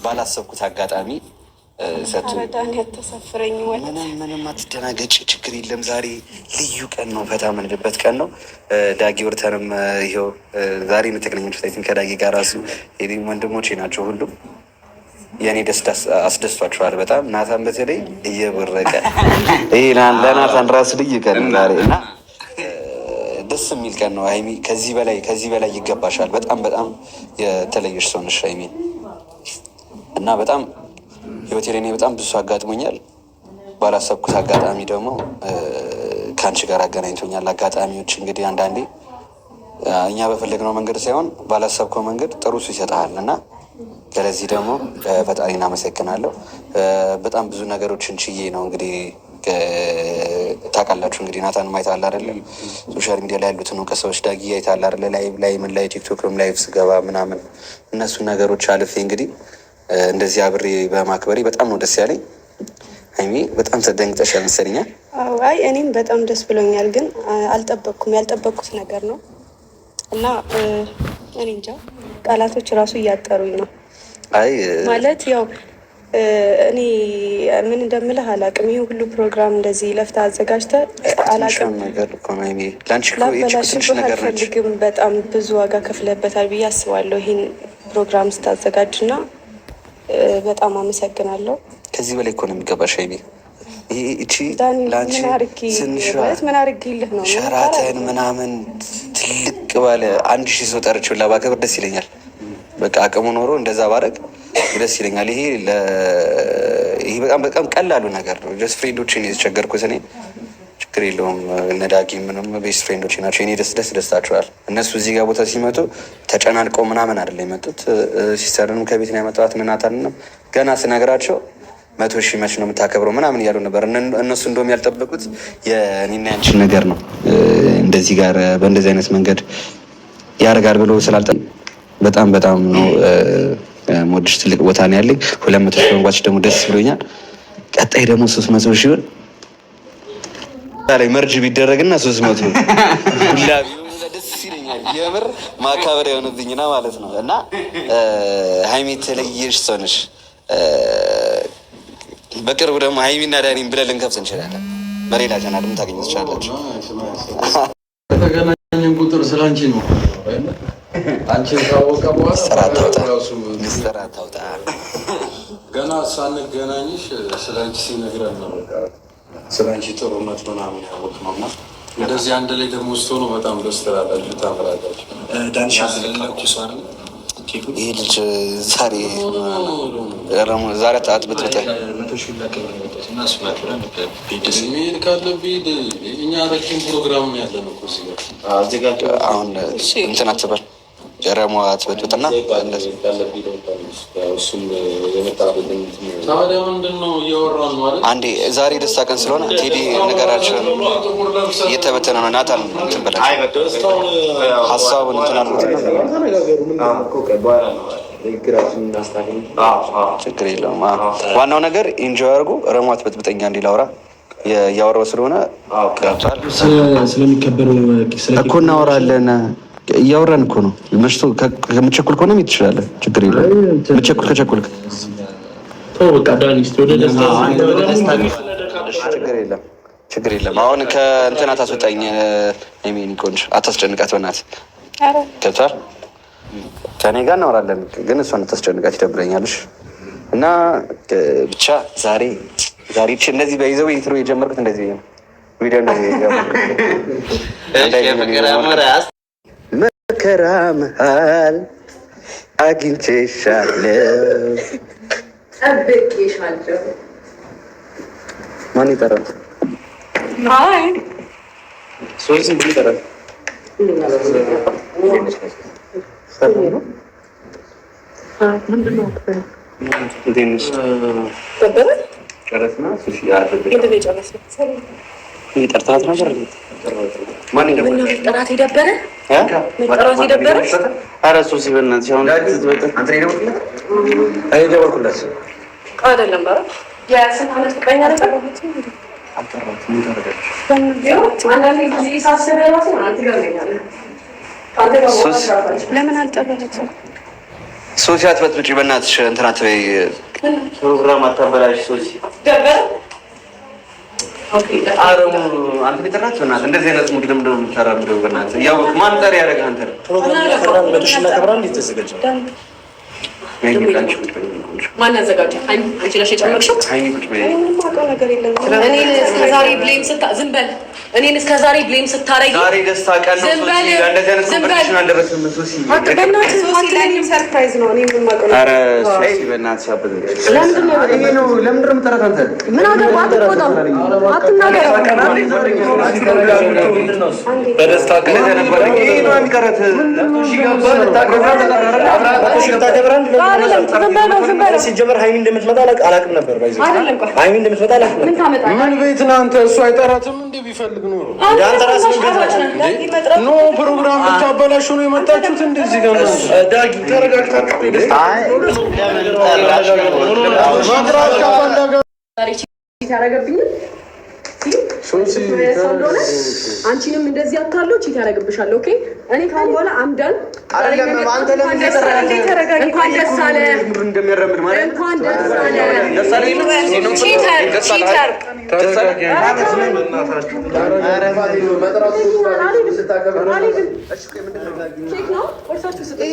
ባላሰብኩት አጋጣሚ ሰጥቶኝ ምንም ምንም አትደናገጭ፣ ችግር የለም። ዛሬ ልዩ ቀን ነው፣ ፈታ የምንልበት ቀን ነው። ዳጊ ወርተንም ይኸው ዛሬ የተገናኘሁት I think ከዳጊ ጋር ራሱ ወንድሞቼ ናቸው ሁሉም የእኔ ደስታ አስደስቷቸዋል በጣም። ናታን በተለይ እየቦረቀ ይሄ ለናታን ራሱ ልዩ ቀን ነው ዛሬ እና ደስ የሚል ቀን ነው። ሀይሚ ከዚህ በላይ ይገባሻል። በጣም በጣም የተለየሽ ሰው ነሽ ሀይሚ እና በጣም ህይወቴ ላይ እኔ በጣም ብዙ አጋጥሞኛል። ባላሰብኩት አጋጣሚ ደግሞ ከአንቺ ጋር አገናኝቶኛል። አጋጣሚዎች እንግዲህ አንዳንዴ እኛ በፈለግነው መንገድ ሳይሆን ባላሰብከው መንገድ ጥሩ ሰው ይሰጥሃል እና ስለዚህ ደግሞ ፈጣሪ እናመሰግናለሁ። በጣም ብዙ ነገሮችን ችዬ ነው እንግዲህ፣ ታውቃላችሁ እንግዲህ ናታን ማየት አለ አይደለ? Social media ላይ ያሉትን ሰዎች ዳጊ አይተሃል አይደለ? Live ላይ ምን ላይ ቲክቶክም live ስገባ ምናምን እነሱን ነገሮች አልፌ እንግዲህ እንደዚህ አብሬ በማክበሬ በጣም ነው ደስ ያለኝ። ሀይሚ በጣም ተደንግጠሻል መሰለኝ። አይ እኔም በጣም ደስ ብሎኛል፣ ግን አልጠበቅኩም። ያልጠበቅኩት ነገር ነው እና እኔ እንጃ ቃላቶች እራሱ እያጠሩኝ ነው። አይ ማለት ያው እኔ ምን እንደምልህ አላውቅም። ይህ ሁሉ ፕሮግራም እንደዚህ ለፍተህ አዘጋጅተህ አላውቅም። ነገር እኮ ነው ሀይሚ፣ ለአንቺ እኮ ይህች እኮ ትንሽ ላበላሽብህ ነገር ነች። አልፈልግም። በጣም ብዙ ዋጋ ከፍለህበታል ብዬ አስባለሁ ይህን ፕሮግራም ስታዘጋጅ እና በጣም አመሰግናለሁ። ከዚህ በላይ እኮ ነው የሚገባሽ ሀይሚ። ይሄ እቺ ዳኒ ለአንቺ ምን አድርጌ ትንሿ ማለት ምን አድርጌልህ ነው? ሸራተን ምናምን ትልቅ ባለ 1000 ሰው ጠርቼው ባከብር ደስ ይለኛል። በቃ አቅሙ ኖሮ እንደዛ ባረግ ደስ ይለኛል። ይሄ በጣም በጣም ቀላሉ ነገር ነው። Just friend ኦችን የተቸገርኩት እኔ ችግር የለውም። እነ ዳጊ ምንም best friend ኦች ናቸው። እኔ ደስ ደስ ደስታቸዋል። እነሱ እዚህ ጋር ቦታ ሲመጡ ተጨናንቀው ምናምን አይደለም የመጡት። Sister ንም ከቤት ነው ያመጣኋት። ምናታንንም ገና ስነግራቸው 100,000 መች ነው የምታከብረው ምናምን እያሉ ነበር። እነሱ እንደውም ያልጠበቁት የእኔና ያንቺን ነገር ነው። እንደዚህ ጋር በእንደዚህ አይነት መንገድ ያደርጋል ብሎ ስላልጠ በጣም በጣም ነው የምወድሽ። ትልቅ ቦታ ነው ያለኝ። 200,000 በመግባትሽ ደግሞ ደስ ብሎኛል። ቀጣይ ደግሞ 300 ሺውን ላይ merge ቢደረግና 300 ሁላ ቢሆን ደስ ይለኛል። የምር ማካበር የሆነብኝና ማለት ነው። እና ሀይሚ የተለየሽ ሰው ነሽ። በቅርቡ ደግሞ ሀይሚና ዳኒን ብለን ልንከፍት እንችላለን። በሌላ ቻናልም ታገኙ ትችላላችሁ። ከተገናኘን ቁጥር ስለ አንቺ ነው። አንቺን ካወቀ በኋላ ሚስጥር አታውጣ፣ ራሱ ሚስጥር አታውጣ። ገና ሳንገናኝሽ ስለ አንቺ ሲነግረን ነው በቃ ስለ አንቺ ጥሩነት ምናምን ያወቅነው እና እንደዚህ አንድ ላይ ደግሞ ስትሆኑ በጣም ደስ ትላላችሁ፣ ታምራላችሁ። ይህ ልጅ ዛሬ ዛሬ አትበጥብጠ። መሄድ ካለብህ እኛ ረጅም ፕሮግራም ነው ያለን እኮ እዚህ ጋር። አሁን እንትን አትበል፣ ረሞ አትበጥብጥና ታዲያ ምንድን ነው እያወራን ነው አይደል? አንዴ ዛሬ ደስታ ቀን ስለሆነ ቴዲ ነገራቸውን እየተበተነ ነው። ናታን እንትን በላቸው ሀሳቡን እንትን አድርጉትና ችግር የለውም። ዋናው ነገር enjoy አድርጉ። ረሞ አትበጥብጠኛ እንዲ ላውራ እያወራው ስለሆነ ገብቷል ስለሚከበረው እኮ እናወራለን። እያወራን እኮ ነው። መሽቶ ከምቸኩል ከሆነ መሄድ ትችላለህ። ችግር የለውም። ምቸኩል ከቸኩልክ በቃ ዳኒ እስኪ ወደ ደስታ ችግር የለም፣ ችግር የለም። አሁን ከእንትን አታስወጣኝ። ሜኒ ቆንጆ አታስጨንቃት፣ በእናትህ ገብቷል። ከእኔ ጋር እናወራለን፣ ግን እሷን አታስጨንቃት፣ ይደብረኛልሽ። እና ብቻ ዛሬ ዛሬ እንደዚህ በይዘው intro የጀመርኩት እንደዚህ ነው። ቪዲዮ እንደዚህ የጀመርኩት መከራ መሀል አግኝቼሻለሁ። ጠብቄሻለሁ። ማን ይጠራል? አይ ሰዎች ዝም ብሎ ይጠራል። እንዴት ነሽ? ጨረስና ሱሺ ምንድን ነው የጨረስነው? ጠርተሃት ነበር? ማን ምነው መጠራት የደበረ? መጠራት የደበረ? ኧረ ሱሲ በእናትሽ አሁን እኔ ደወልኩለት። አይደለም ኧረ የስንት ዓመት ፍቅረኛ ነበር? አልጠራሁትም። ምን ታደርጋለች? አንዳንድ ጊዜ ሳስበህ እራሱ ትገርመኛለህ። ለምን አልጠራሁትም? ሶሲ አትበጥብጪ፣ በእናትሽ እንትን አትበይ። ፕሮግራም አታበላሽ ሶሲ። አረሙ አንተ የጠራችሁ በእናትህ እንደዚህ አይነት mood ለምንድን ነው የምታራምደው? በእናትህ ያው ማን ጠሪ ያደረገህ አንተ ነህ። ማን ያዘጋጀ? አንቺ ነሽ የጨመቅሽው። ምንም አውቀው ነገር የለም። እኔን እስከ ዛሬ blame ስታ ዝም በል። እኔን እስከ ዛሬ blame ስታረጊ ዛሬ ደስታ ቀን ነው። ዝም በል፣ እንደዚህ አይነት ዝም በል። competition አልደረስንም። ሶሲ በእናትህ ሶሲ ለእኔም surprise ነው። እኔ ምንም አውቀው ነገር ኧረ ሶሲ በእናትሽ አበዛሽ። ለምንድን ነው ይሄ ነው። ለምንድን ነው የምጠራት አንተ? ምን አገባህ? አትቆጣም፣ አትናገር። በደስታ ቀን እንደዚህ አይነት ጓደኛ ይሄ ነው የሚቀረት። አይደለም፣ ዝም በለው፣ ዝም በለው። ሲጀመር ሀይሚ እንደምትመጣ አላውቅም ነበር። ባይዘ አይደለም፣ ቆይ ሀይሚ እንደምትመጣ አላውቅም ምን ነበር። ታመጣለህ? ምን ቤት ነህ አንተ? እሱ አይጠራትም እንዴ ቢፈልግ ኖሮ? አንተ ራስህ ምን ቤት ነህ? No ፕሮግራም ልታበላሹ ነው የመጣችሁት? እንደዚህ ጋር ነው ዳጊ ተረጋግታችሁ መጥራት ከፈለገ ዛሬ cheat ያደረገብኝን ሶሲ ሰው እንደሆነ አንቺንም እንደዚህ አታለው cheat ያደረግብሻል። Okay እኔ ካሁን በኋላ አምዳን እንኳን ደስ አለ እንደሚያራምድ ማለት እንኳን ደስ አለ ደስ አለኝ። Cheater cheater ተረጋጊ። ኬክ ነው ቆርሳችሁ ስጡኝ።